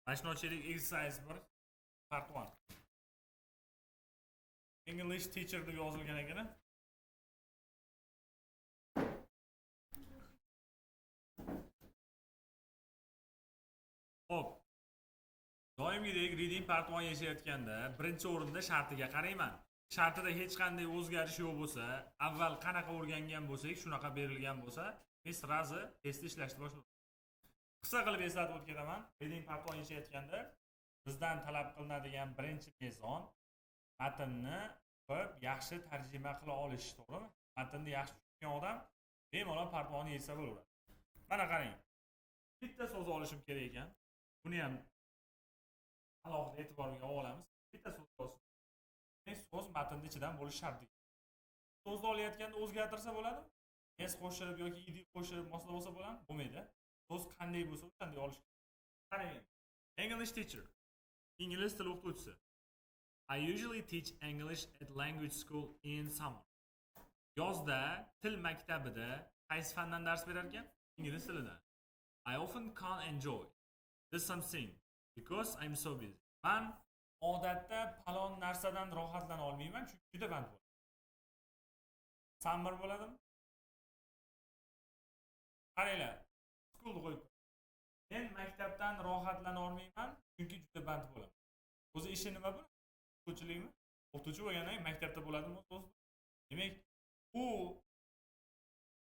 Mana shuni exercise 1 part 1. English teacher deb yozilgan ekan. Xo'p. Doimgidek reading part 1 yashayotganda birinchi o'rinda shartiga qarayman. Shartida hech qanday o'zgarish yo'q bo'lsa, avval qanaqa o'rgangan bo'lsak, shunaqa berilgan bo'lsa, men сразу testni ishlashni boshlayman. Qisqa qilib eslatib o'tib ketaman. Reading part 1 yashayotganda bizdan talab qilinadigan birinchi mezon matnni o'qib, yaxshi tarjima qila olish, to'g'rimi? Matnni yaxshi tushungan odam bemalol part 1 ni yechsa bo'laveradi. Mana qarang. Bitta so'z olishim kerak ekan. Buni ham alohida e'tiborga olamiz. Bitta so'z olsin. So'z matnning ichidan bo'lishi shart degan. So'zni olayotganda o'zgartirsa bo'ladimi? S qo'shib yoki id qo'shib moslab olsa bo'ladimi? Bo'lmaydi. So'z qanday bo'lsa o'shanday olish kerak. Qarang. English teacher. Ingliz tili o'qituvchisi. I usually teach English at language school in summer. Yozda til maktabida qaysi fandan dars berar ekan? Ingliz tilidan. I often can't enjoy this something because I'm so busy. Man odatda palon narsadan rohatlana olmayman, chunki juda band bo'laman. Summer bo'ladimi? Qaranglar, school qo'yib. Men maktabdan rohatlana olmayman, chunki juda band bo'laman. O'zi ishi nima bu? O'qituvchilikmi? O'qituvchi bo'lgandan keyin maktabda bo'ladimi o'zi? Demak, u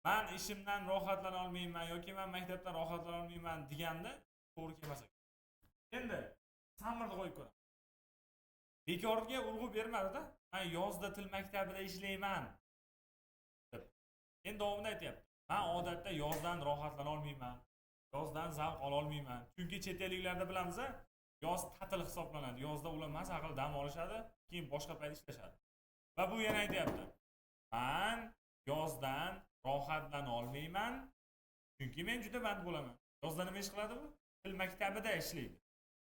man ishimdan rohatlana olmayman yoki man maktabdan rohatlana olmayman deganda to'g'ri kelmas ekan. Endi summerni qo'yib ko'raman. Bekorga urg'u bermadi-da. Men yozda til maktabida ishlayman deb. Endi davomida aytyapti. Men odatda yozdan rohatlana olmayman. Yozdan zavq ola olmayman. Chunki chet elliklarda bilamiz, yoz ta'til hisoblanadi. Yozda ular maza qilib dam olishadi, keyin boshqa payt ishlashadi. Va bu yana aytyapti. Men yozdan rohatlana olmayman, chunki men juda band bo'laman. Yozda nima ish qiladi bu? Til maktabida ishlaydi.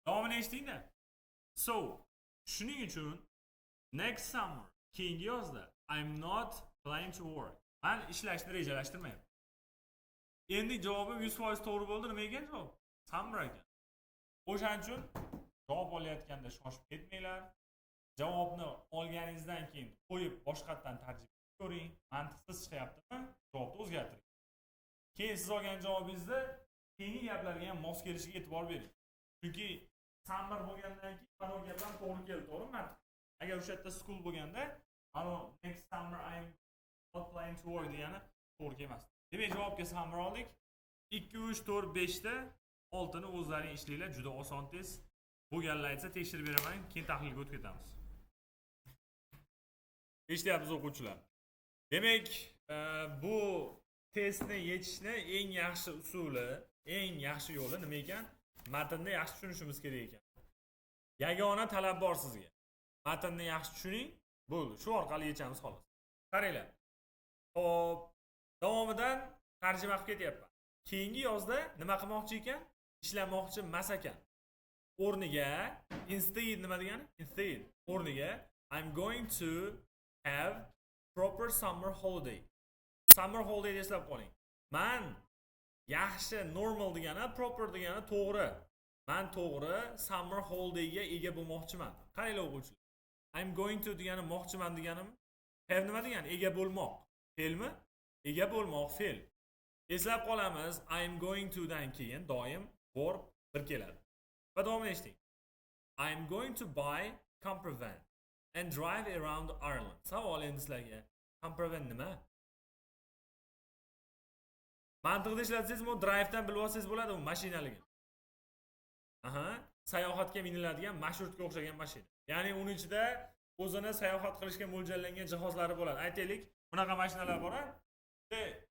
Davomini eshitingda. So, shuning uchun next summer, keyingi yozda I'm not planning to work. Men ishlashni rejalashtirmayman. Endi javobim 100% to'g'ri bo'ldi. Nima ekan javob? Summer ekan. O'shaning uchun javob olayotganda shoshib ketmanglar. Javobni olganingizdan keyin qo'yib boshqatdan tarjima ko'ring. Mantiqsiz chiqyaptimi? Javobni o'zgartiring. Keyin siz olgan javobingizni keyingi gaplarga ham mos kelishiga e'tibor bering. Chunki summer bo'lgandan keyin mana bu gap ham to'g'ri keldi, to'g'rimi? Mantiq. Agar o'sha yerda school bo'lganda, mana next summer I'm not planning to work degani to'g'ri kelmasdi. Demak, javobga summer oldik. 2, 3, 4, 5 ta oltini o'zlaring ishlanglar, juda oson test. Bo'lganlar aytsa tekshirib beraman, keyin tahlilga o'tib ketamiz. Eshityapmiz o'quvchilar. Demak, bu testni yechishni eng yaxshi usuli, eng yaxshi yo'li nima ekan? Matnni yaxshi tushunishimiz kerak ekan. Yagona talab bor sizga. Matnni yaxshi tushuning, bo'ldi. Shu orqali yechamiz xolos. Qaranglar. Xo'p, davomidan tarjima qilib ketyapman. Keyingi yozda nima qilmoqchi ekan? Ishlamoqchi emas ekan. O'rniga instead nima degani? Instead o'rniga I'm going to have proper summer holiday. Summer holiday eslab qoling. Man yaxshi normal degani, proper degani to'g'ri. Man to'g'ri summer holidayga ega bo'lmoqchiman. Qaranglar o'quvchilar. I'm going to degani moqchiman deganimi? Have nima degani? Ega bo'lmoq. Fe'lmi? Ega bo'lmoq fe'l. Eslab qolamiz, I'm going to dan keyin doim verb bir keladi. Va davomini eshiting. I'm going to buy camper van and drive around Ireland. Savol endi sizlarga. Camper van nima? Mantiqda ishlatsangiz, bu drive'dan bilib olsangiz bo'ladi u mashinaligini. Aha, sayohatga miniladigan marshrutga o'xshagan mashina. Ya'ni uni ichida o'zini sayohat qilishga mo'ljallangan jihozlari bo'ladi. Aytaylik, bunaqa mashinalar bor-a?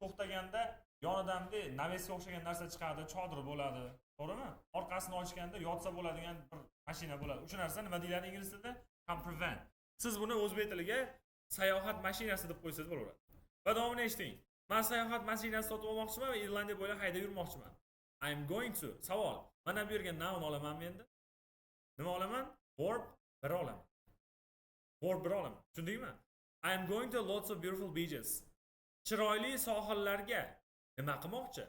To'xtaganda yonidan bunday navesga o'xshagan narsa chiqadi, chodir bo'ladi. To'g'rimi? Orqasini ochganda yotsa bo'ladigan bir mashina bo'ladi. O'sha narsa nima deyiladi ingliz tilida? Camper van. Siz buni o'zbek tiliga sayohat mashinasi deb qo'ysangiz bo'laveradi. Va davomini eshiting. Men sayohat mashinasi sotib olmoqchiman va Irlandiya bo'ylab haydab yurmoqchiman. I'm going to. Savol. Mana bu yerga noun olamanmi endi? Nima olaman? Verb bir olaman. Verb bir olaman. Tushundingmi? I'm going to lots of beautiful beaches. Chiroyli sohillarga nima qilmoqchi?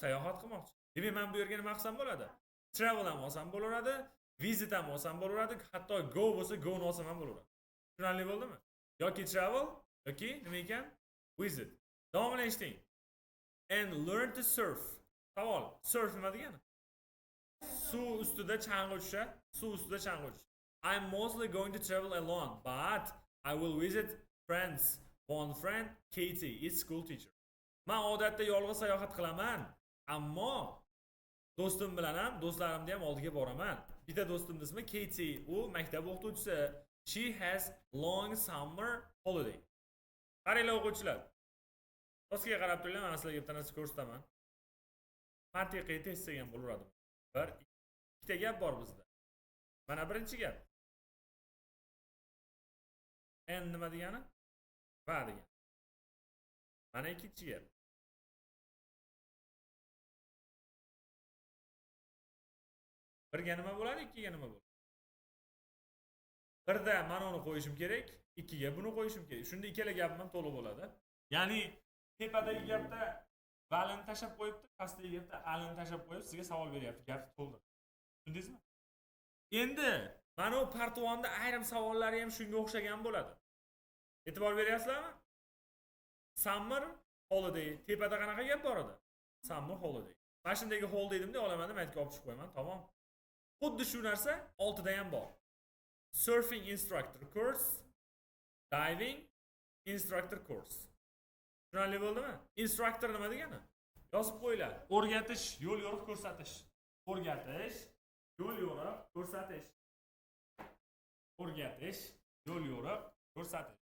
Sayohat qilmoqchi. Demak, men bu yerga nima qilsam bo'ladi? Travel ham olsam bo'laveradi, visit ham olsam bo'laveradi, hatto go bo'lsa go ni olsam ham bo'laveradi. Tushunarli bo'ldimi? Yoki travel yoki nima ekan? Visit. Davomini eshiting. And learn to surf. Savol, surf nima degani? Suv ustida chang'i uchish, suv ustida chang'i uchish. I'm mostly going to travel alone, but I will visit friends. One friend, Katie, is school teacher. Men odatda yolg'iz sayohat qilaman, ammo do'stim bilan ham, do'stlarimni ham oldiga boraman. Bitta do'stimning ismi Katie, u maktab o'qituvchisi. She has long summer holiday. Qaranglar o'quvchilar. Doskaga qarab turinglar, men sizlarga bitta narsa ko'rsataman. Mantiqiy test degan bo'laveradi. Bir, ikkita gap bor bizda. Mana birinchi gap. And nima degani? Va degani. Mana ikkinchi gap. Birga nima bo'ladi, ikkiga nima bo'ladi? Birda mana uni qo'yishim kerak, ikkiga buni qo'yishim kerak. Shunda ikkala gapim ham to'liq bo'ladi. Ya'ni tepadagi gapda valini tashlab qo'yibdi, pastdagi gapda alini tashlab qo'yib sizga savol beryapti, gapni to'ldir. Tushundingizmi? Endi mana bu part 1 da ayrim savollari ham shunga o'xshagan bo'ladi. E'tibor beryapsizlarmi? Summer holiday. Tepada qanaqa gap bor edi? Summer holiday. Mana shundagi holiday dedimda olaman, maytga olib chiqib qo'yaman, tamom. Xuddi shu narsa 6da ham bor. Surfing instructor course, diving instructor course. Tushunarli bo'ldimi? Instructor nima degani? Yozib qo'yinglar. O'rgatish, yo'l yo'riq ko'rsatish. O'rgatish, yo'l yo'riq ko'rsatish. O'rgatish, yo'l yo'riq ko'rsatish.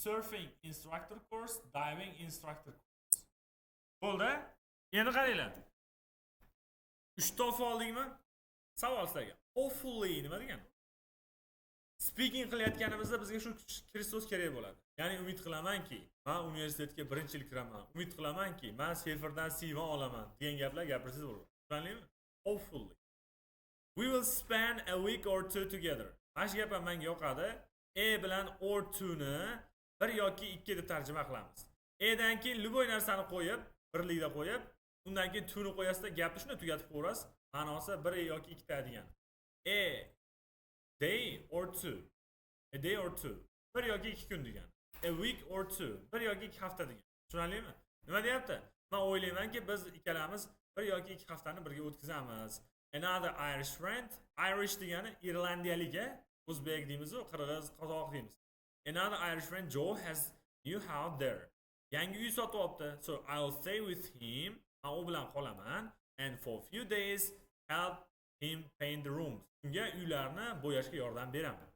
Surfing instructor course, diving instructor course. Bo'ldi? Endi qaranglar. 3 ta oldingmi? Savol sizlarga. Hopefully nima degani? Speaking qilayotganimizda bizga shu kirish so'z kerak bo'ladi. Ya'ni umid qilamanki, men universitetga birinchi yil kiraman. Umid qilamanki, men Seferdan C1 olaman degan gaplar gapirsangiz bo'ladi. Tushundingmi? Hopefully. We will spend a week or two together. Mana shu gap ham menga yoqadi. A bilan or two ni 1 yoki 2 deb tarjima qilamiz. A dan keyin любой narsani qo'yib, birlikda qo'yib, undan keyin two ni qo'yasizda gapni shuni tugatib qo'yasiz. Ma'nosi 1 yoki 2 ta degan. A day or two. A day or two. 1 yoki 2 kun degan. A week or two. 1 yoki 2 hafta degan. Tushunarlimi? Nima deyapti? Men o'ylaymanki, biz ikkalamiz 1 yoki 2 haftani birga o'tkazamiz. Another Irish friend. Irish degani Irlandiyalik, o'zbek deymiz-u, qirg'iz, qozoq deymiz. Another Irish friend Joe has new house there. Yangi uy sotib olibdi. So I'll stay with him. Men u bilan qolaman and for a few days help him paint the rooms. Unga uylarni bo'yashga yordam beraman.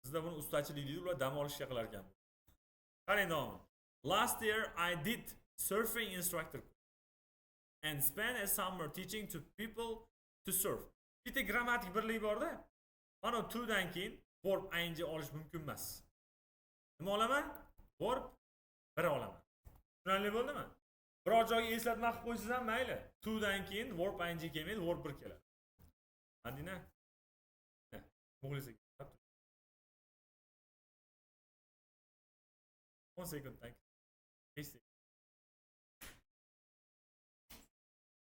Bizda buni ustachilik deydi, ular dam olishga qilar ekan. Qarang davomini. Last year I did surfing instructor and spent a summer teaching to people to surf. Bitta grammatik birlik borda. Mana to dan keyin verb ing olish mumkin emas. Nima olaman? Verb 1 olaman. Tushunarli bo'ldimi? Biror joyga eslatma qilib qo'ysangiz ham mayli. To dan keyin verb ing kelmaydi, verb 1 keladi. Madina. Muxlisa. 10 sekunddan 5 sekund.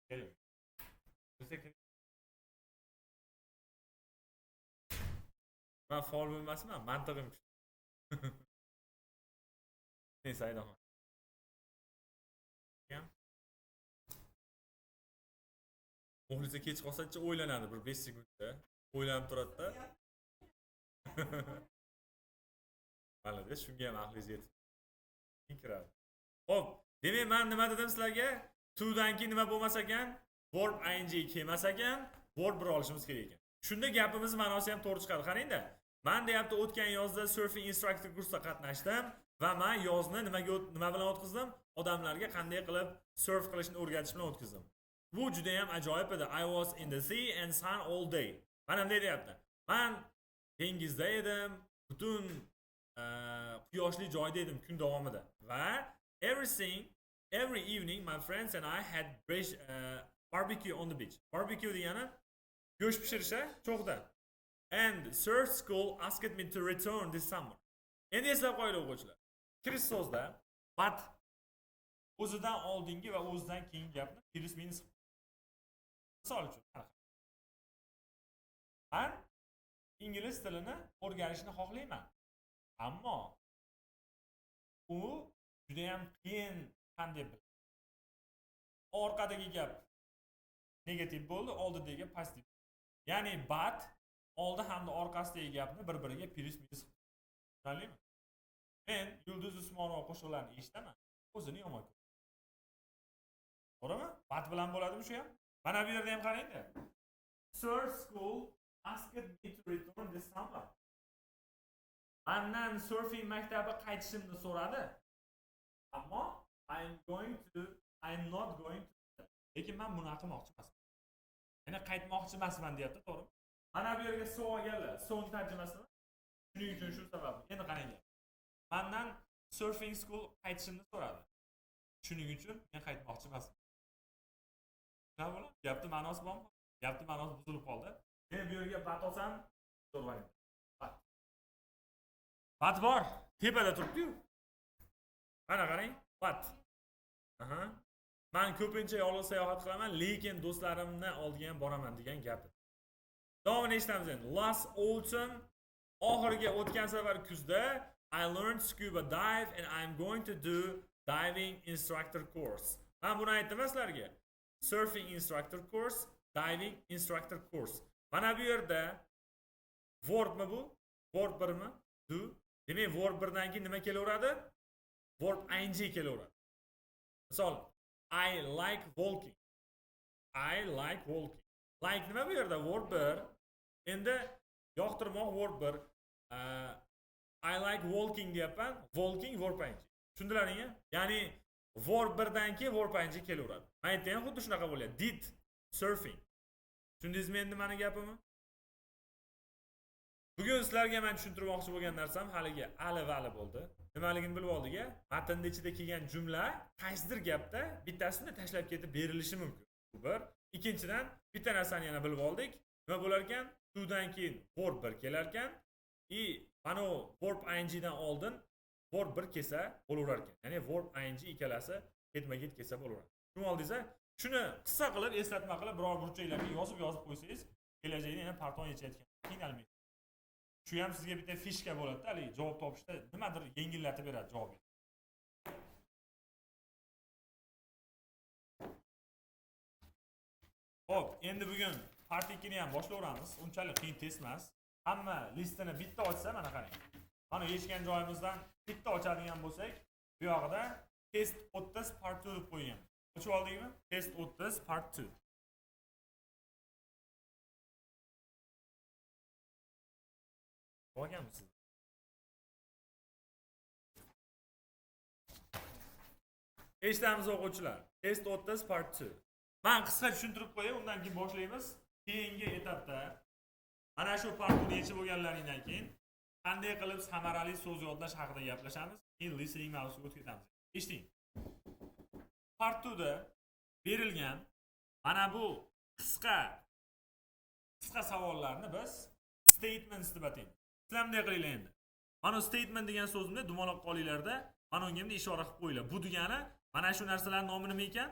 Keling. 1 sekund. Men faol bo'lmasman, mantig'im kuchli. Neyse, aydaman. Muxlisa kech qolsa-chi o'ylanadi bir 5 sekundda. O'ylanib turadi-da. Malades, shunga ham aqlingiz yetib kiradi. Xo'p, demak men nima dedim sizlarga? To dan keyin nima bo'lmas ekan? Verb ing kelmas ekan, verb 1 olishimiz kerak ekan. Shunda gapimiz ma'nosi ham to'g'ri chiqadi. Qarang-da. Men deyapti o'tgan yozda surfing instructor kursida qatnashdim va men yozni nima bilan o'tkazdim? Odamlarga qanday qilib surf qilishni o'rgatish bilan o'tkazdim. Bu juda ham ajoyib edi. I was in the sea and sun all day. Mana bunday deyapti. Men dengizda edim, butun quyoshli joyda edim kun davomida. Va every evening my friends and I had barbecue on the beach. Barbecue degani go'sht pishirish, cho'g'da. And surf school asked me to return this summer. Endi eslab qo'yinglar o'quvchilar. Kirish so'zda but o'zidan oldingi va o'zidan keyingi gapni plus minus. Misol uchun, man ingliz tilini o'rganishni xohlayman, ammo u juda ham qiyin fan deb bilaman. Orqadagi gap negativ bo'ldi, oldidagi gap pozitiv. Ya'ni but oldi hamda orqasidagi gapni bir-biriga плюс-минус qildi. Tushunarlimi? Men Yulduz Usmonova qo'shiqlarini eshitaman, o'zini yomon ko'raman. To'g'rimi? But bilan bo'ladimi shu ham? Mana bu yerda ham qarangda. Surf school asked me to return this summer. Mandan surfing maktabi qaytishimni so'radi. Ammo I'm not going to. Lekin men buni qilmoqchi emasman. Ya'ni qaytmoqchi emasman deyapti, to'g'rimi? Mana bu yerga so olganlar, so'ng tarjimasi nima? Shuning uchun, shu sababli. Endi qarang. Mandan surfing school qaytishimni so'radi. Shuning uchun men qaytmoqchi emasman. Nima bo'ladi? Gapni ma'nosi bormi? Gapni ma'nosi buzilib qoldi. Men bu yerga but olsam, zo'r variant. But. But bor. Tepada turibdi-yu. Mana qarang, but. Aha. Men ko'pincha yolg'iz sayohat qilaman, lekin do'stlarimni oldiga ham boraman degan gap. Davomini eshitamiz endi. Last autumn, oxirgi o'tgan safar kuzda, I learned scuba dive and I'm going to do diving instructor course. Men buni aytdim sizlarga. Surfing instructor course, diving instructor course. Mana bu yerda verbmi bu? Verb birmi? Do. Demak, verb birdan keyin nima kelaveradi? Verb ing kelaveradi. Misol, I like walking. I like walking. Like nima bu yerda? Verb 1. Endi yoqtirmoq verb 1. I like walking deyapman. Walking verb ing. Tushundilaringmi? Ya'ni verb 1dan keyin verb ing kelaveradi. Mana yerda ham xuddi shunaqa bo'lyapti. Did surfing. Tushundingizmi endi meni gapimni? Bugun sizlarga men tushuntirmoqchi bo'lgan narsam haligi ali vali bo'ldi. Nimaligini bilib oldik-a? Matnning ichida kelgan jumla qaysidir gapda bittasini tashlab ketib berilishi mumkin. Bu bir. Ikkinchidan bitta narsani yana bilib oldik. Nima bo'lar ekan? To'dan keyin verb 1 kelar ekan. И mana u verb ing dan oldin verb 1 kelsa bo'laverar ekan. Ya'ni verb ing ikkalasi ketma-ket kelsa bo'laveradi. Tushunib oldingiz-a? Shuni qissa qilib, eslatma qilib biror burchaklarga yozib-yozib qo'ysangiz, kelajakda yana parton yechayotgan qiynalmaysiz. Shu ham sizga bitta фишка bo'ladi-da, haligi javob topishda nimadir yengillatib beradi javobni. Xo'p, endi bugun part 2 ni ham boshlayveramiz. Unchalik qiyin test emas. Hamma listini bitta ochsa, mana qarang. Mana yechgan joyimizdan bitta ochadigan bo'lsak, bu yog'ida test 30 part 2 deb qo'ygan. Ochib oldingmi? Test 30 part 2. Olganmisiz? Eshitamiz o'quvchilar. Test 30 part 2. Men qisqa tushuntirib qo'yay, undan keyin boshlaymiz. Keyingi etapda mana shu part 2 ni yechib bo'lganlaringdan keyin qanday qilib samarali so'z yodlash haqida gaplashamiz. Keyin listening mavzusiga o'tib ketamiz. Eshiting. Part 2 da berilgan mana bu qisqa savollarni biz statements deb ataymiz. Sizlar bunday qilinglar endi. Mana statement degan so'zni dumaloq qolinglarda, mana unga endi ishora qilib qo'yinglar. Bu degani mana shu narsalarning nomi nima ekan?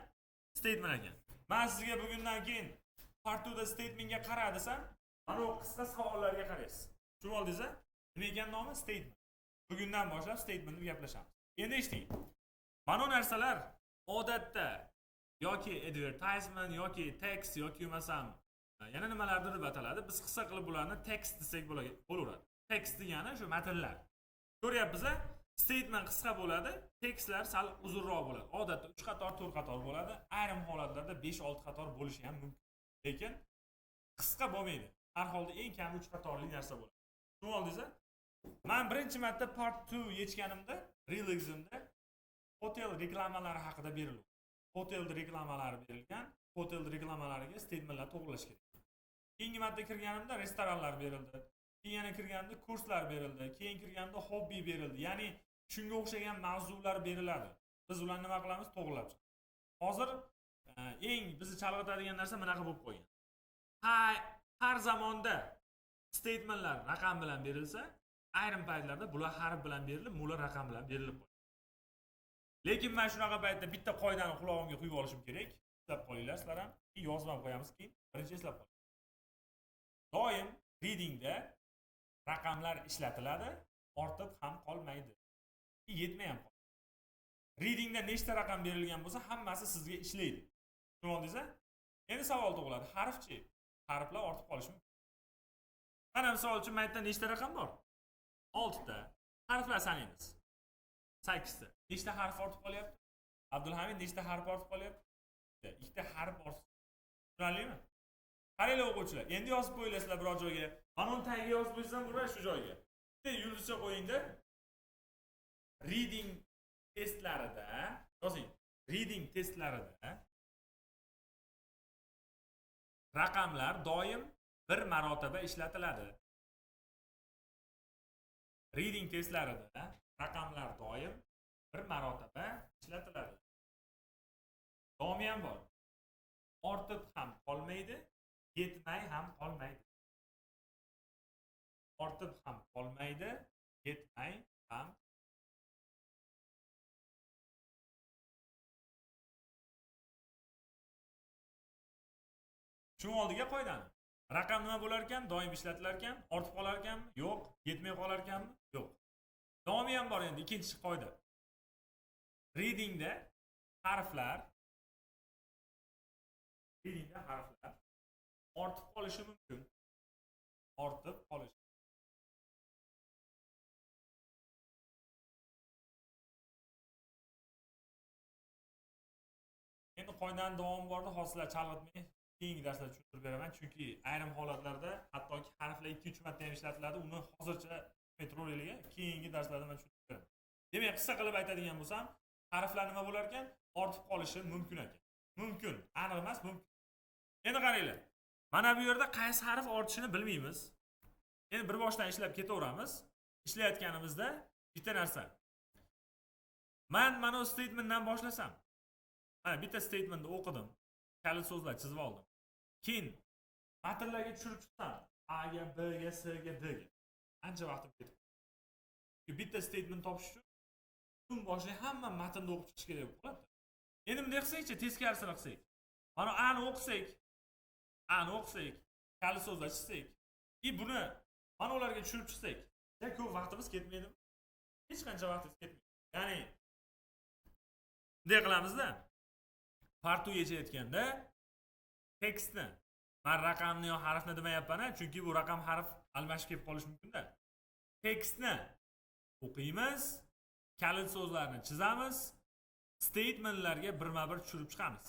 Statement ekan. Men sizga bugundan keyin part 2 da statementga qara desam, mana bu qisqa savollarga qaraysiz. Tushunib oldingiz-a? Nima ekan nomi? Statement. Bugundan boshlab statement deb gaplashamiz. Endi eshiting. Mana bu narsalar odatda yoki advertisement yoki text yoki bo'lmasam yana nimalardir deb ataladi. Biz qisqa qilib bularni text desak bo'laveradi. Text degani shu matnlar. Ko'ryapmiz-a? Statement qisqa bo'ladi, tekstlar sal uzunroq bo'ladi. Odatda 3 qator, 4 qator bo'ladi. Ayrim holatlarda 5-6 qator bo'lishi ham mumkin. Lekin qisqa bo'lmaydi. Har holda eng kami 3 qatorli narsa bo'ladi. Tushunib oldingiz-a? Men birinchi marta part 2 yechganimda, real examda hotel reklamalari haqida berildi. Hotel reklamalari berilgan, hotel reklamalariga statementlar to'g'rilash kerak. Keyingi marta kirganimda restoranlar berildi. Keyin yana kirganimda kurslar berildi. Keyin kirganimda hobbi berildi. Ya'ni shunga o'xshagan mavzular beriladi. Biz ularni nima qilamiz? To'g'rilab chiqamiz. Hozir eng bizni chalg'itadigan narsa bunaqa bo'lib qolgan. Har zamonda statementlar raqam bilan berilsa, ayrim paytlarda bular harf bilan berilib, bular raqam bilan berilib qo'yadi. Lekin men shunaqa paytda bitta qoidani qulog'imga quyib olishim kerak. Eslab qolinglar sizlar ham. Keyin yozib ham qo'yamiz keyin. Birinchi eslab qoling. Doim readingda raqamlar ishlatiladi, ortib ham qolmaydi. Yetmay ham qolmaydi. Readingda nechta raqam berilgan bo'lsa, hammasi sizga ishlaydi. Tushundingiz? Endi savol tug'iladi. Harfchi? Harflar ortib qolishi mumkin. Mana misol uchun maytda nechta raqam bor? 6 ta. Harflar sanaymiz. 8 ta. Nechta harf ortib qolyapti? Abdulhamid nechta harf ortib qolyapti? 2 ta harf ortib. Tushunarlimi? Qaranglar o'quvchilar, endi yozib qo'yinglar biror joyga. Mana uni tagiga yozib qo'ysam bo'ladi shu joyga. Bitta yulduzcha qo'yingda. Reading testlarida yozing. Reading testlarida raqamlar doim bir marotaba ishlatiladi. Reading testlarida raqamlar doim bir marotaba ishlatiladi. Davomi ham bor. Ortib ham qolmaydi, yetmay ham qolmaydi. Ortib ham qolmaydi, yetmay ham. Shuni oldiga qoidani. Raqam nima bo'lar ekan? Doim ishlatilar ekan, ortib qolar ekanmi? Yo'q. Yetmay qolar ekanmi? Yo'q. Davomi ham bor endi, ikkinchi qoida. Readingda harflar ortib qolishi mumkin. Ortib qolishi. Endi qoidaning davomi borda, hozir sizlar chalg'itmang. Keyingi darslarda tushuntirib beraman, chunki ayrim holatlarda hattoki harflar 2-3 marta ham ishlatiladi, uni hozircha metroliyga keyingi darslarda men tushuntirib beraman. Demak, qisqa qilib aytadigan bo'lsam, harflar nima bo'lar ekan? Ortib qolishi mumkin ekan. Mumkin, aniq emas, mumkin. Endi qaranglar. Mana bu yerda qaysi harf ortishini bilmaymiz. Endi bir boshdan ishlab ketaveramiz. Ishlayotganimizda bitta narsa. Men mana bu statementdan boshlasam, mana bitta statementni o'qidim, kalit so'zlar chizib oldim. Keyin matnlarga tushirib chiqsam, A ga, B ga, C ga, D ga. Ancha vaqtim ketdi. Chunki bitta statement topish uchun tun boshli hamma matnni o'qib chiqish kerak bo'lib qoladi. Endi bunday qilsak-chi, teskarisini qilsak. Mana A ni o'qisak, kalit so'zlar chizsak, buni mana ularga tushirib chiqsak, ko'p vaqtimiz ketmaydimi? Hech qancha vaqtimiz ketmaydi. Ya'ni bunday qilamizda, part 2 yechayotganda tekstni, men raqamni yo harfni demayapman, chunki bu raqam harf almashib kelib qolishi mumkin-da. Tekstni o'qiymiz, kalit so'zlarni chizamiz, statementlarga birma-bir tushirib chiqamiz.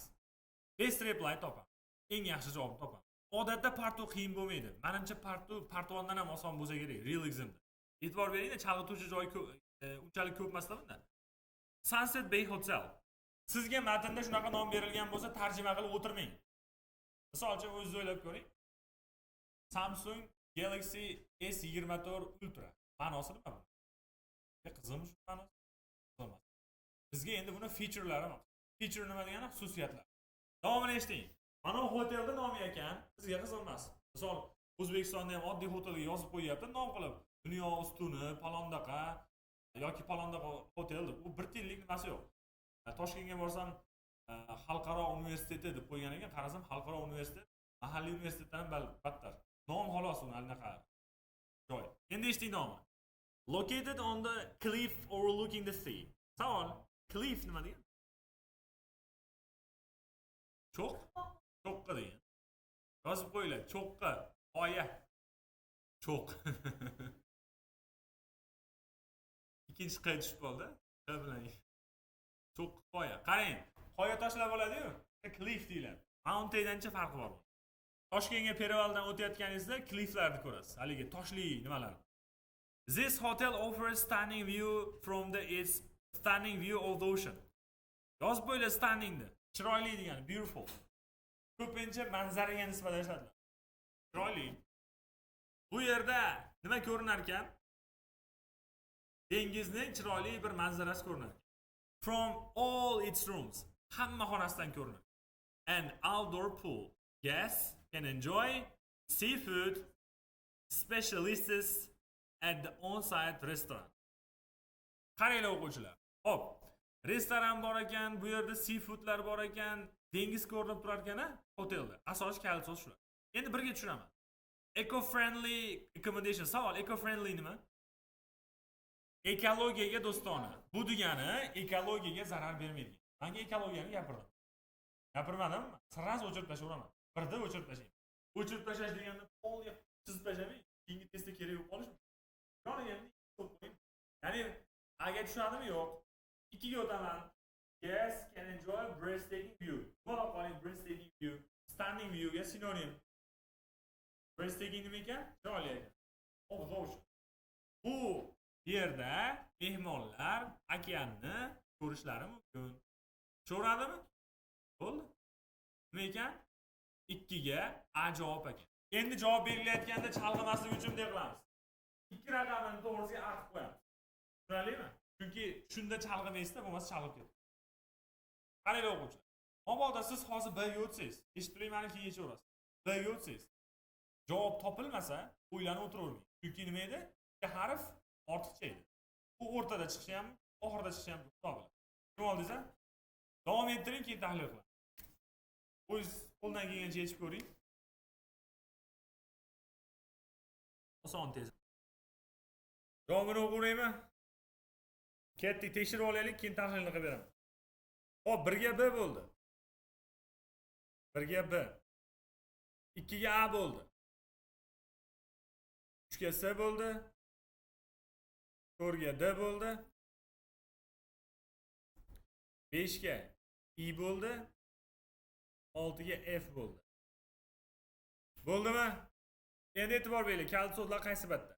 Best reply topamiz. Eng yaxshi javobni topamiz. Odatda part 2 qiyin bo'lmaydi. Menimcha part 2 part 1 dan ham oson bo'lsa kerak real examda. E'tibor beringda, chalg'ituvchi joyi unchalik ko'p emas bunda. Sunset Bay Hotel. Sizga matnda shunaqa nom berilgan bo'lsa, tarjima qilib o'tirmang. Misol uchun o'zingiz o'ylab ko'ring. Samsung Galaxy S24 Ultra. Ma'nosi nima bu? Qizimmi shu ma'nosi? Emas. Bizga endi buni featurelari bor. Feature nima degani? Xususiyatlar. Davomini eshiting. Mana bu hotelda nomi ekan, bizga qiziq emas. Misol, O'zbekistonda ham oddiy hotelga yozib qo'yyapti, nom qilib. Dunyo ustuni, palondaqa yoki palondaqa hotel deb. U bir tiyinlik nimasi yo'q. Toshkentga borsam, xalqaro universiteti deb qo'ygan ekan, qarasam xalqaro universitet mahalliy universitetdan ham battar. Nom xolos uni anaqa joy. Endi eshiting nomi. Located on the cliff overlooking the sea. Savol, cliff nima degan? Cho'q? Cho'qqi degan. Yozib qo'yinglar, cho'qqi, qoya. Cho'q. Ikkinchi q tushib qoldi. Q bilan cho'qqi qoya. Qarang, qoya toshlar bo'ladi-yu, cliff deyiladi. Mountaindancha farqi bor. Toshkentga Perivaldan o'tayotganingizda clifflarni ko'rasiz. Haligi toshli nimalar. This hotel offers stunning view from the its stunning view of the ocean. Yozib qo'yinglar stunningni. Chiroyli degani, beautiful. Ko'pincha manzaraga nisbatan ishlatiladi. Chiroyli. Bu yerda nima ko'rinar ekan? Dengizning chiroyli bir manzarasi ko'rinar ekan. From all its rooms, hamma xonasidan ko'rinadi. An outdoor pool. Guests can enjoy seafood specialists at the on-site restaurant. Qaranglar o'quvchilar. Xo'p, restoran bor ekan, bu yerda seafoodlar bor ekan, Dengiz ko'rinib turar ekan hotelda. Asosiy kalit so'z shular. Endi birga tushunaman. Eco-friendly accommodation. Savol, eco-friendly nima? Ekologiyaga do'stona. Bu degani ekologiyaga zarar bermaydigan. Menga ekologiyani gapirdim. Gapirmadimmi? Sразу o'chirib tashlayveraman. Birda o'chirib tashlayman. O'chirib tashlash deganda полный chizib tashlamang. Keyingi testda kerak bo'lib qolishi mumkin. Yoniga endi qo'yib qo'ying. Ya'ni Aga tushadimi? Yo'q. Ikkiga o'taman. Guests can enjoy breathtaking view. Nima qoling breathtaking view? Stunning viewga sinonim. Breathtaking nima ekan? Chiroyli ekan. Og'zi. Bu yerda mehmonlar okeanni ko'rishlari mumkin. Tushuradimi? Bo'ldi. Nima ekan? Ikkiga A javob ekan. Endi javob berilayotganda chalg'imaslik uchun bunday qilamiz. Ikki raqamini to'g'risiga A qilib qo'yamiz. Tushunarlimi? Chunki shunda chalg'imaysizda, bo'lmasa chalg'ib ketadi. Qaranglar o'quvchilar. Mabodo siz hozir B ga o'tsangiz, eshitib turing mani, keyin yechaverasiz. B ga o'tsangiz, javob topilmasa, o'ylanib o'tiravermang. Chunki nima edi? Ikkita harf ortiqcha edi. Bu o'rtada chiqishi ham, oxirida chiqishi ham xudo biladi. Tushunib oldingiz? Davom ettiring, keyin tahlil qilamiz. O'zingiz qo'ldan kelgancha yechib ko'ring. Oson tez. Davomini o'qiraymi? Ketdik, tekshirib olaylik, keyin tahlilni qilib beraman. Xo'p, 1ga B bo'ldi. 1ga B. 2ga A bo'ldi. 3ga S bo'ldi. 4ga D bo'ldi. 5ga I bo'ldi. 6ga F bo'ldi. Bo'ldimi? Endi e'tibor bering, kalit so'zlar qaysi batda?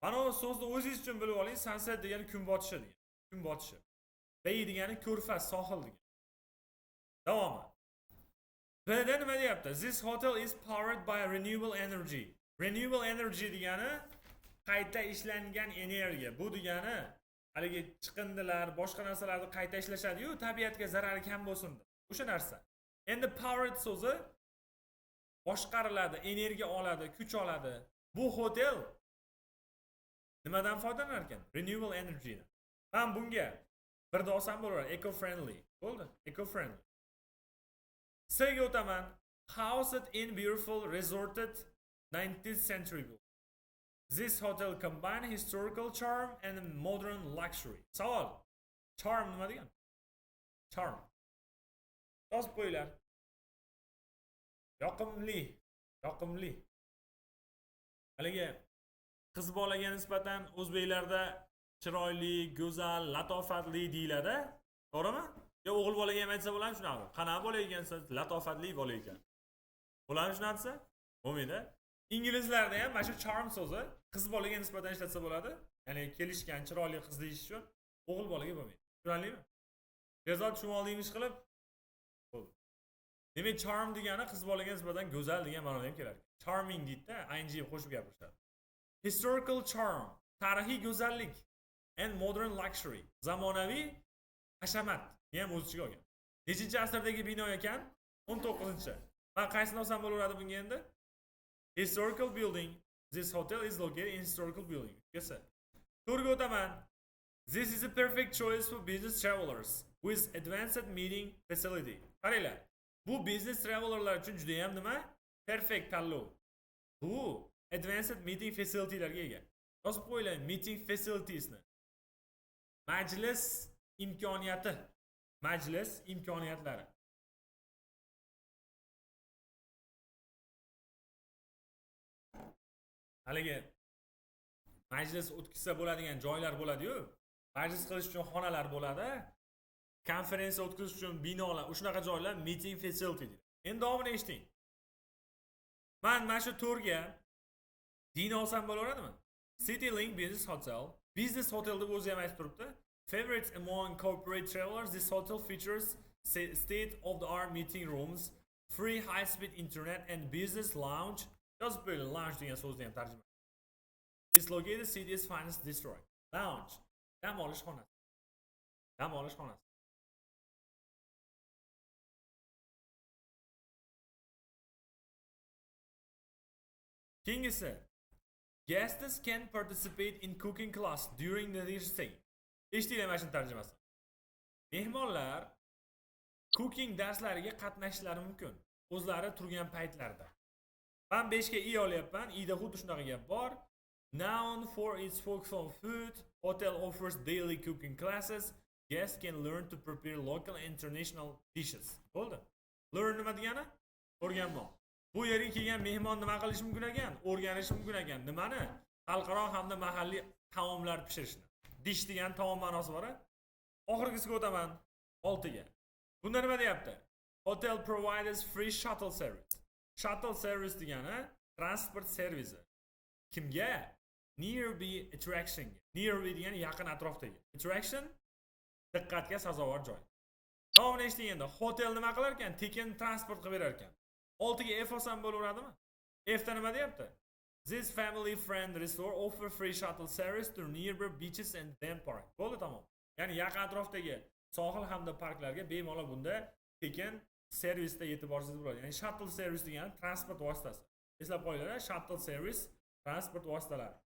Mana bu so'zni o'zingiz uchun bilib oling. Sunset degani kun botishi degani. Kun botishi. Bay degani ko'rfaz, sohil degani. Davomi. B'da nima deyapti? This hotel is powered by renewable energy. Renewable energy degani qayta ishlangan energiya. Bu degani haligi chiqindilar, boshqa narsalarni qayta ishlashadi-yu, tabiatga zarari kam bo'lsin deb. O'sha narsa. Endi powered so'zi boshqariladi, energiya oladi, kuch oladi. Bu hotel nimadan foydalanar ekan? Renewable energy'dan. Men bunga birda olsam bo'lar, eco-friendly. Bo'ldi, eco-friendly. C ga o'taman. Housed in beautiful resorted 19th century building. This hotel combine historical charm and modern luxury. Savol. Charm nima degan? Charm. Yozib qo'yinglar. Yoqimli, yoqimli. Haligi qiz bolaga nisbatan o'zbeklarda chiroyli, go'zal, latofatli deyiladi, to'g'rimi? Yo o'g'il bolaga ham aytsa bo'ladimi shunaqa? Qanaqa bola ekansiz? Latofatli bola ekan. Bo'ladimi shunaqa desa? Bo'lmaydi. Inglizlarda ham mana shu charm so'zi qiz bolaga nisbatan ishlatsa bo'ladi. Ya'ni kelishgan, chiroyli qiz deyish uchun o'g'il bolaga bo'lmaydi. Tushunarlimi? Sherzod, tushunib oldingmi ish qilib? Bo'ldi. Demak, charm degani qiz bolaga nisbatan go'zal degan ma'noda ham keladi. Charming deydi-da, ing qo'shib gapirishadi. Historical charm, tarixiy go'zallik and modern luxury, zamonaviy hashamat ham o'z ichiga olgan. Nechinchi asrdagi bino ekan? 19-chi. Men qaysini olsam bo'laveradi bunga endi? Historical building. This hotel is located in historical building. Esa. To'rtga o'taman. This is a perfect choice for business travelers with advanced meeting facility. Qaranglar. Bu business travelerlar uchun juda ham nima? Perfect tanlov. Bu advanced meeting facilitylarga ega. Yozib qo'yinglar meeting facilitiesni. Majlis imkoniyati. Majlis imkoniyatlari. Haligi majlis o'tkazsa bo'ladigan joylar bo'ladi-yu. Majlis qilish uchun xonalar bo'ladi. Konferensiya o'tkazish uchun binolar, shunaqa joylar meeting facility deydi. Endi davomini eshiting. Men mana shu to'rga dini olsam bo'laveradimi? City Link Business Hotel. Business Hotel deb o'zi ham aytib turibdi. Favorites among corporate travelers, this hotel features state-of-the-art meeting rooms, free high-speed internet and business lounge. Yozib qo'ying, lounge degan so'zni ham tarjima. It's located city's finest district. Lounge, dam olish xonasi. Dam olish xonasi. Keyingisi, guests can participate in cooking class during the stay. Eshitinglar mana shuni tarjimasi. Mehmonlar Cooking darslariga qatnashishlari mumkin o'zlari turgan paytlarida. Man 5 ga E olyapman. Ida xuddi shunaqa gap bor. Known for its focus on food, hotel offers daily cooking classes. Guests can learn to prepare local and international dishes. Bo'ldi. Learn nima degani? O'rganmoq. Bu yerga kelgan mehmon nima qilishi mumkin ekan? O'rganishi mumkin ekan. Nimani? Xalqaro hamda mahalliy taomlar pishirishni. Dish degan taom ma'nosi bor. Oxirgisiga o'taman. 6 ga. Bunda nima deyapti? Hotel provides free shuttle service. Shuttle service degani transport servisi. Kimga? Nearby attractionga. Nearby degani yaqin atrofdagi. Attraction diqqatga sazovor joy. Davomini eshiting endi. Hotel nima qilar ekan? Tekin transport qilib berar ekan. 6 ga F olsam bo'laveradimi? F da nima deyapti? This family friend resort offer free shuttle service to nearby beaches and then park. Bo'ldi, tamom. Ya'ni yaqin atrofdagi sohil hamda parklarga bemalol bunda tekin servisda yetib borsangiz bo'ladi. Ya'ni shuttle service degani transport vositasi. Eslab qo'yinglar, shuttle service transport vositalari.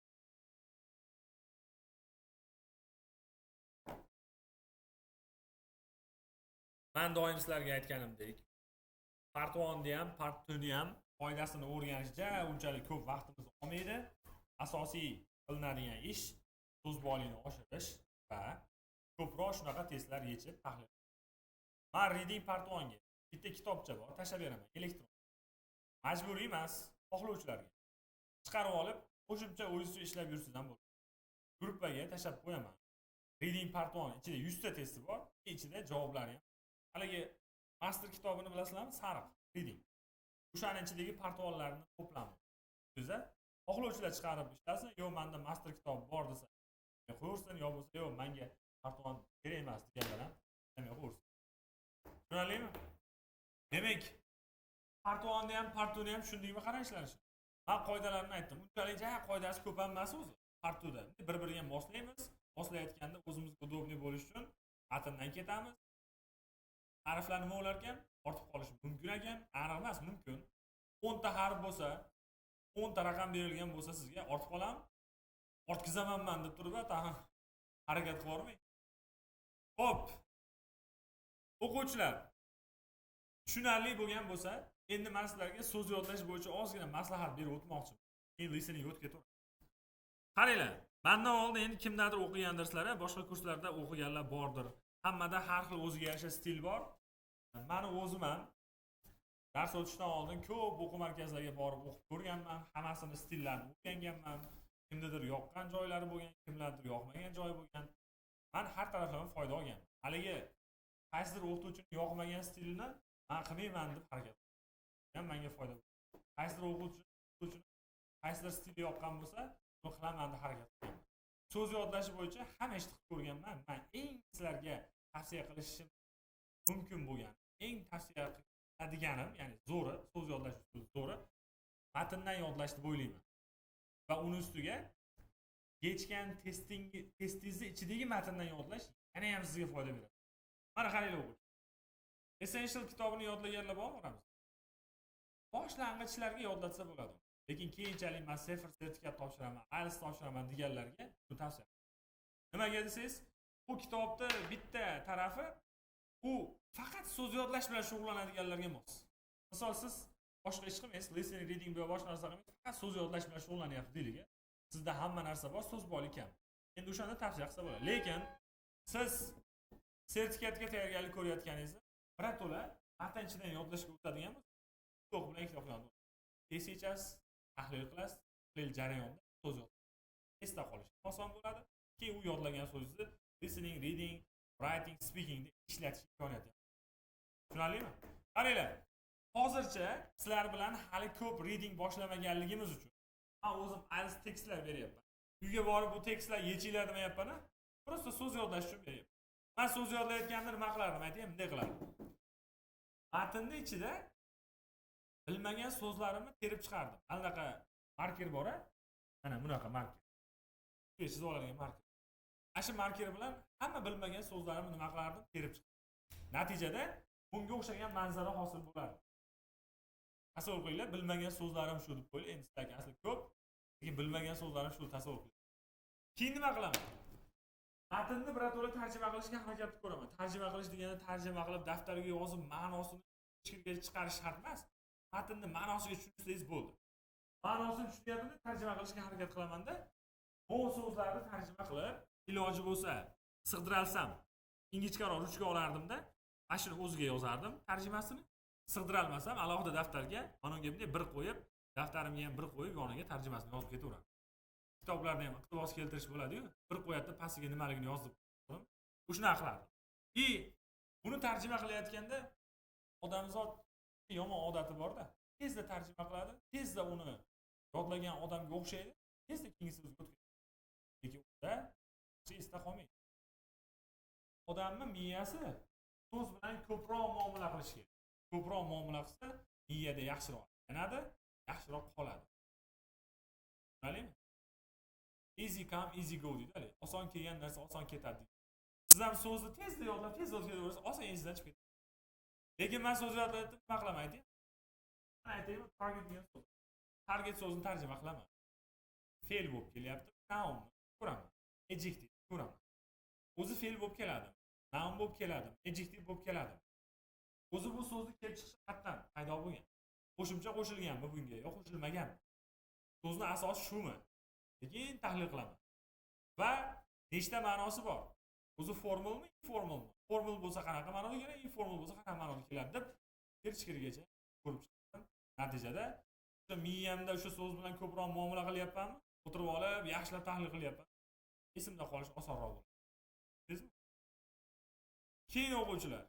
Men doim sizlarga aytganimdek, part 1 ni ham, part 2 ni ham foydasini o'rganishga unchalik ko'p vaqtimiz olmaydi. Asosiy qilinadigan ish so'z boyligini oshirish va ko'proq shunaqa testlar yechib tahlil. Men reading part 1 ga bitta kitobcha bor, tashlab beraman, elektron. Majburiy emas, xohlovchilarga. Chiqarib olib, qo'shimcha o'zingizcha ishlab yursangiz ham bo'ladi. Gruppaga tashlab qo'yaman. Reading part 1 ichida 100 ta testi bor, ichida javoblari ham. Haligi master kitobini bilasizlarmi? Sariq reading. O'shaning ichidagi part 1larni to'plami. O'zi xohlovchilar chiqarib ishlasin, yo'q menda master kitob bor desa, qo'yursin, yo bo'lsa yo'q menga part 1 kerak emas deganlar ham indamay qo'yursin. Tushunarlimi? Demak, part 1 ni ham, part 2 ni ham tushundingmi qarashlar? Men qoidalarni aytdim. Unchalik ja qoidasi ko'p ham emas o'zi. Part 2 da bir-biriga moslaymiz. Moslayotganda o'zimizga удобный bo'lish uchun matndan ketamiz. Harflar nima bo'lar ekan? Ortib qolishi mumkin ekan, aniq emas, mumkin. 10 ta harf bo'lsa, 10 ta raqam berilgan bo'lsa sizga ortib qolam, ortkizamanman deb turib, tag'in harakat qilib yubormang. Xo'p. O'quvchilar, tushunarli bo'lgan bo'lsa, endi men sizlarga so'z yodlash bo'yicha ozgina maslahat berib o'tmoqchiman. Keyin listening o'tib ketaveramiz. Qaranglar, mendan oldin endi kimlardir o'qigandirsizlar, boshqa kurslarda o'qiganlar bordir. Hammada har xil o'ziga yarasha stil bor. Meni o'zim ham dars o'tishdan oldin ko'p o'quv markazlariga borib o'qib ko'rganman, hammasini stillarini o'rganganman. Kimnidir yoqqan joylari bo'lgan, kimlardir yoqmagan joyi bo'lgan. Men har taraflama foyda olganman. Haligi qaysidir o'qituvchining yoqmagan stilini men qilmayman deb harakat qilgan, menga foyda bo'ldi. Qaysidir o'qituvchi qaysidir stili yoqqan bo'lsa, uni qilaman deb harakat qilganman. So'z yodlash bo'yicha hamma ishni qilib ko'rganman. Men eng sizlarga tavsiya qilishim mumkin bo'lgan, eng tavsiya qiladiganim, ya'ni zo'ri, so'z yodlash usuli zo'ri, matndan yodlash deb o'ylayman. Va uni ustiga yechgan testingizni ichidagi matndan yodlash yana ham sizga foyda beradi. Mana qaranglar o'quvchi. Essential kitobini yodlaganlar bormi oramizda? Boshlang'ichlarga yodlatsa bo'ladi. Lekin keyinchalik men CEFR sertifikat topshiraman, IELTS topshiraman deganlarga buni tavsiya qilaman. Nimaga desangiz, bu kitobda bitta tarafi u faqat so'z yodlash bilan shug'ullanadiganlarga mos. Misol siz boshqa ish qilmaysiz, listening, reading va boshqa narsa qilmaysiz, faqat so'z yodlash bilan shug'ullanyapsiz deylik. Sizda hamma narsa bor, so'z boylik kam. Endi o'shanda tavsiya qilsa bo'ladi. Lekin siz sertifikatga tayyorgarlik ko'rayotganingizda birato'la matn ichidan yodlashga o'tadigan bo'lsa, to'q bilan ikkita o'qiydi. Test yechasiz, tahlil qilasiz, tahlil jarayonida so'z yodlash esda qolish oson bo'ladi. Keyin u yodlagan so'zingizni listening, reading, writing, speakingda ishlatish imkoniyati. Tushunarlimi? Qaranglar, hozircha sizlar bilan hali ko'p reading boshlamaganligimiz uchun men o'zim IELTS tekstlar beryapman. Uyga borib bu tekstlar yechinglar demayapman-a. Просто so'z yodlash uchun beryapman. Men so'z yodlayotganda nima qilardim? Aytaymi, bunday qilardim. Matnning ichida bilmagan so'zlarimni terib chiqardim. Anaqa marker bor-a? Mana bunaqa marker. Chizib oladigan marker. Ana shu marker bilan hamma bilmagan so'zlarimni nima qilardim? Terib chiqardim. Natijada bunga o'xshagan manzara hosil bo'lardi. Tasavvur qilinglar, bilmagan so'zlarim shu deb qo'yinglar. Endi sizlarga asli ko'p, lekin bilmagan so'zlarim shu, tasavvur qiling. Keyin nima qilaman? Matnni birato'la tarjima qilishga harakat qilib ko'raman. Tarjima qilish degani tarjima qilib daftarga yozib ma'nosini ichkariga chiqarish shart emas. Matnni ma'nosiga tushunsangiz bo'ldi. Ma'nosini tushunyapti, tarjima qilishga harakat qilamanda, bu so'zlarni tarjima qilib, iloji bo'lsa sig'diralsam, ingichkaroq ruchka olardimda, mana shuni o'ziga yozardim tarjimasini. Sig'diralmasam alohida daftarga mana unga bunday bir qo'yib, daftarimga ham bir qo'yib, yoniga tarjimasini yozib ketaveradim. Kitoblarda ham iqtibos keltirish bo'ladi-yu, bir qo'yadi, pastiga nimaligini yozib qo'ydim. Shunaqa qilardim. И buni tarjima qilayotganda odamzod yomon odati borda, tezda tarjima qiladi, tezda uni yodlagan odamga o'xshaydi, tezda keyingi so'zga o'tib ketadi. Lekin unda esda qolmaydi. Odamning miyasi so'z bilan ko'proq muomala qilish kerak. Ko'proq muomala qilsa, miyada yaxshiroq aylanadi, yaxshiroq qoladi. Tushunarlimi? Easy come, easy go deydi hali. Oson kelgan narsa oson ketadi deydi. Siz ham so'zni tezda yodlab, tezda o'tib ketaverasiz, oson esingizdan chiqib ketadi. Lekin men so'zni yodlab nima qilaman ayting? Men aytaymi, target degan so'z. Target so'zini tarjima qilaman. Fe'l bo'lib kelyapti, noun ko'raman. Adjective ko'raman. O'zi fe'l bo'lib keladi, noun bo'lib keladi, adjective bo'lib keladi. O'zi bu so'zni kelib chiqishi qayerdan paydo bo'lgan? Qo'shimcha qo'shilganmi bunga yo qo'shilmaganmi? So'zni asosi shumi? Keyin tahlil qilaman. Va nechta ma'nosi bor? O'zi formalmi, informalmi? Formal bo'lsa qanaqa ma'noda keladi, informal bo'lsa qanaqa ma'noda keladi deb ichkarigacha ko'rib chiqdim. Natijada o'sha miyamda o'sha so'z bilan ko'proq muomala qilyapmanmi? O'tirib olib, yaxshilab tahlil qilyapman. Esimda qolish osonroq bo'ladi. Tushundingizmi? Keyin o'quvchilar,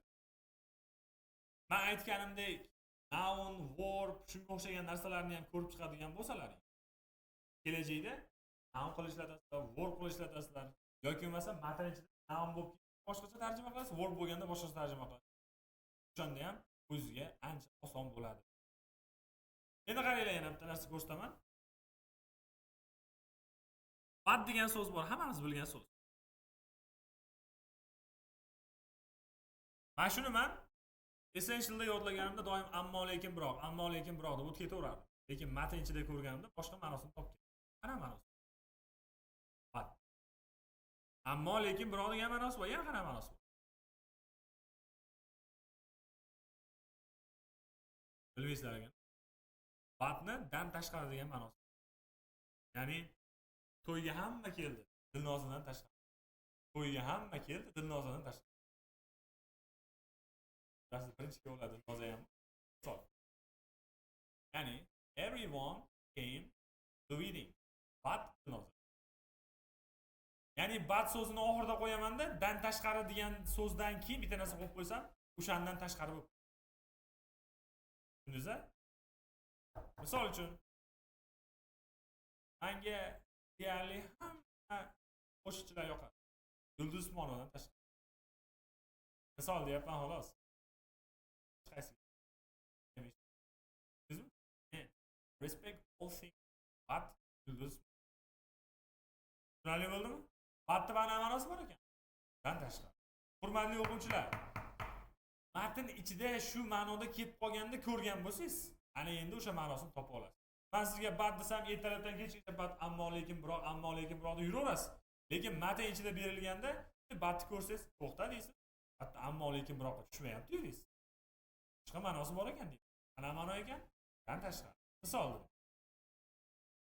men aytganimdek, noun, verb shunga o'xshagan narsalarni ham ko'rib chiqadigan bo'lsalaring, kelajakda noun qilib ishlatasizlar, verb qilib ishlatasizlar yoki bo'lmasa matn ichida noun bo'lib boshqacha tarjima qilasiz, verb bo'lganda boshqacha tarjima qilasiz. O'shanda ham o'zingizga ancha oson bo'ladi. Endi qaranglar, yana bitta narsa ko'rsataman. But degan so'z bor, hammamiz bilgan so'z. Mana shuni men Essentialda yodlaganimda doim ammo lekin biroq, ammo lekin biroq deb o'tib ketaverardim. Lekin matn ichida ko'rganimda boshqa ma'nosini topgan. Qana ma'nosi? But. Ammo lekin biroq degan ma'nosi bor, yana qana ma'nosi bor? Bilmaysizlar ekan. Butni dan tashqari degan ma'nosi. Ya'ni to'yga hamma keldi, Dilnozadan tashqari. To'yga hamma keldi, Dilnozadan tashqari. Birinchi keladi Dilnoza ham. Misol. Ya'ni everyone came to wedding but Dilnoza. Ya'ni but so'zini oxirida qo'yamanda, dan tashqari degan so'zdan keyin bitta narsa qo'yib qo'ysam, o'shandan tashqari bo'lib. Tushundingizmi? Misol uchun menga deyarli hamma qo'shiqchilar yoqadi. Yulduz Usmonovadan tashqari. Misol deyapman xolos. Qaysi? Respect all things but Yulduz. Tushunarli bo'ldimi? Butni ma'nosi bor ekan. Dan tashqari. Hurmatli o'quvchilar, matn ichida shu ma'noda kelib qolganda ko'rgan bo'lsangiz, ana endi o'sha ma'nosini topa olasiz. Men sizga but desam, ertalabdan kechgacha but, ammo lekin biroq, ammo lekin biroq deb yuraverasiz. Lekin matn ichida berilganda butni ko'rsangiz, to'xta deysiz. Hatto ammo lekin biroqqa tushmayapti deysiz. Boshqa ma'nosi bor ekan deysiz. Qana ma'no ekan? Dan tashqari. Misol dedim.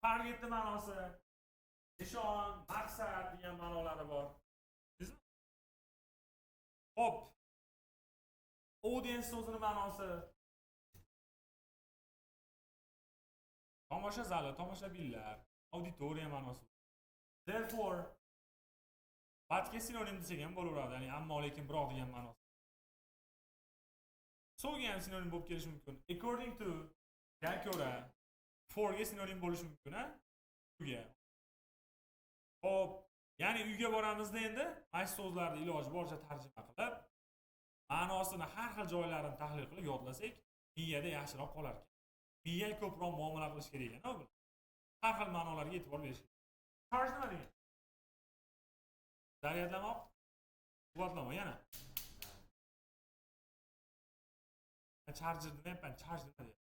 Targetni ma'nosi, nishon, maqsad degan ma'nolari bor. Tushundingizmi? Xo'p. Audience so'zini ma'nosi tomosha zali, tomoshabinlar, auditoriya ma'nosi. Therefore, butga sinonim desak ham bo'laveradi, ya'ni ammo lekin biroq degan ma'nosi. So'ga ham sinonim bo'lib kelishi mumkin. According to ga ko'ra, forga sinonim bo'lishi mumkin, ha? Uyga. Xo'p, ya'ni uyga boramizda endi mana shu so'zlarni iloji boricha tarjima qilib, ma'nosini har xil joylarini tahlil qilib yodlasak, miyada yaxshiroq qolar ekan. Miya ko'proq muomala qilish kerak ekan, u. Har xil ma'nolarga e'tibor berish kerak. Charge nima degan? Zaryadlamoq, quvvatlamoq yana. Charger demayapman, charge nima deyapman?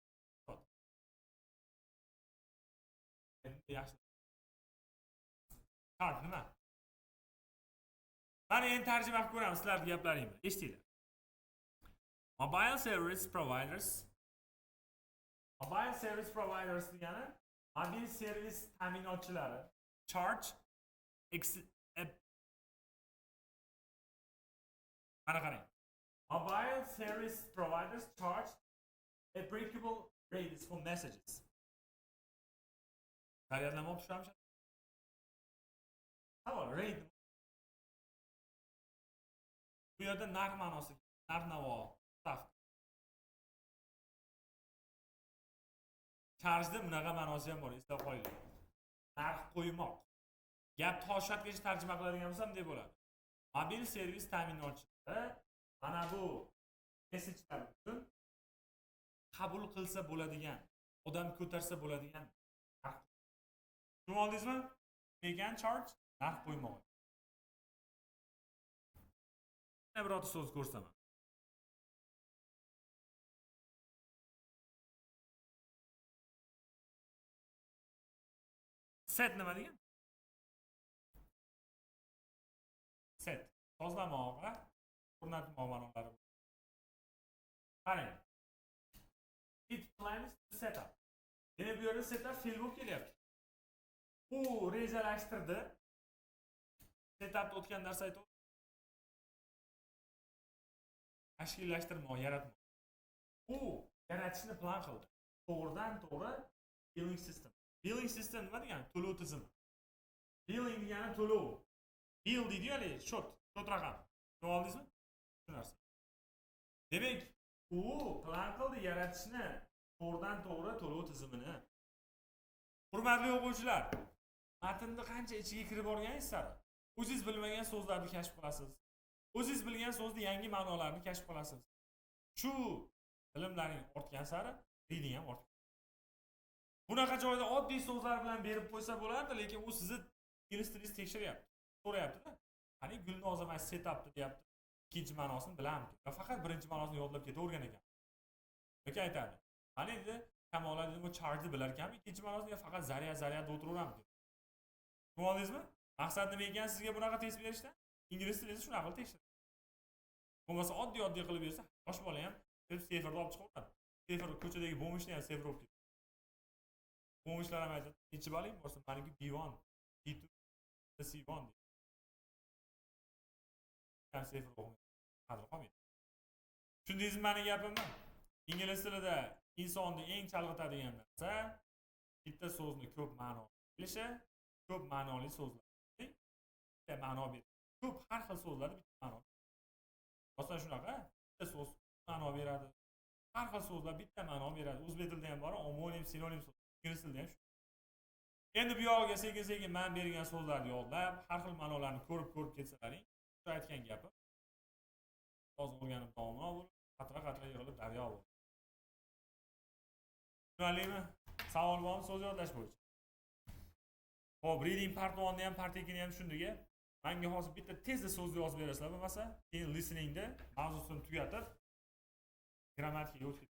Yaxshi. Charge nima? Mana endi tarjima qilib ko'ramiz sizlarni gaplaringni. Eshitinglar. Mobile service providers. Mobile service providers degani mobil servis ta'minotchilari. Charge mana qarang. Mobile service providers charge applicable rates for messages. Zaryadlama olib tushamiz. Savol, rate. Bu yerda narx ma'nosi, narx navo, stavka. Charge'da bunaqa ma'nosi ham bor, eslab qo'yinglar. Narx qo'ymoq. Gap toshatgacha tarjima qiladigan bo'lsam bunday bo'ladi. Mobil servis ta'minotchilari mana bu messejlar uchun qabul qilsa bo'ladigan, odam ko'tarsa bo'ladigan narx. Tushunib oldingizmi? Degan charge narx qo'ymoq. Yana birorta so'z ko'rsataman. Set nima degan? Set sozlamoq va o'rnatmoq ma'nolari. Qarang. It plans to set up. Demak, bu yerda setup fe'l bo'lib kelyapti. U rejalashtirdi. Setupni o'tgan dars aytib tashkillashtirmoq, yaratmoq. U yaratishni plan qildi. To'g'ridan to'g'ri billing system. Billing system nima degani? To'lov tizimi. Billing degani to'lov. Bill deydi-yu haligi, счет, счет raqam. Tushunib oldingizmi? Shu narsa. Demak, u plan qildi yaratishni, to'g'ridan to'g'ri to'lov tizimini. Hurmatli o'quvchilar, matnni qancha ichiga kirib borganingiz sari o'zingiz bilmagan so'zlarni kashf qilasiz. O'zingiz bilgan so'zni yangi ma'nolarni kashf qilasiz. Shu bilimlaring ortgan sari reading ham ortadi. Bunaqa joyda oddiy so'zlar bilan berib qo'ysa bo'lardi, lekin u sizni ingliz tilingizni tekshiryapti. So'rayapti-da. Qani Gulnoza mana setupni deyapti. Ikkinchi ma'nosini bilamki. Va faqat birinchi ma'nosini yodlab ketavergan ekan. Yoki aytadi. Qani dedi, Kamola dedi, bu charge'ni bilar ekanmi? Ikkinchi ma'nosini faqat zaryad zaryad deb o'tiraveramiz dedi. Tushunib oldingizmi? Maqsad nima ekan sizga bunaqa test berishda? Ingliz tilini shunaqa qilib tekshiradi. Bo'lmasa oddiy-oddiy qilib bersa, yosh bola ham kirib seferni olib chiqaveradi. Sefer ko'chadagi bomishni ham sefer olib ketadi. Bomishlar ham aytadi, necha baling borsa, meniki B1, B2, C1 deydi. Ham sefer o'qimaydi. Qadri qolmaydi. Tushundingizmi meni gapimni? Ingliz tilida insonni eng chalg'itadigan narsa bitta so'zni ko'p ma'no bilishi, ko'p ma'noli so'zlar. Bitta ma'no beradi. Ko'p har xil so'zlar bitta ma'no. Masalan shunaqa, bitta so'z ma'no beradi. Har xil so'zlar bitta ma'no beradi. O'zbek tilida ham bor, omonim, sinonim so'z. Ingliz tilida ham shu. Endi bu yog'iga sekin-sekin men bergan so'zlarni yodlab, har xil ma'nolarni ko'rib-ko'rib ketsalaring, shu aytgan gapim hozir o'rganib dono bo'lib, qatra-qatra yig'ilib daryo bo'ladi. Tushunarlimi? Savol bormi so'z yodlash bo'yicha? Xo'p, reading part 1 ni ham, part 2 ni ham tushundik-a? Menga hozir bitta tezda so'zni yozib berasizlar bo'lmasa, keyin listeningda mavzusini tugatib grammatikaga o'tib.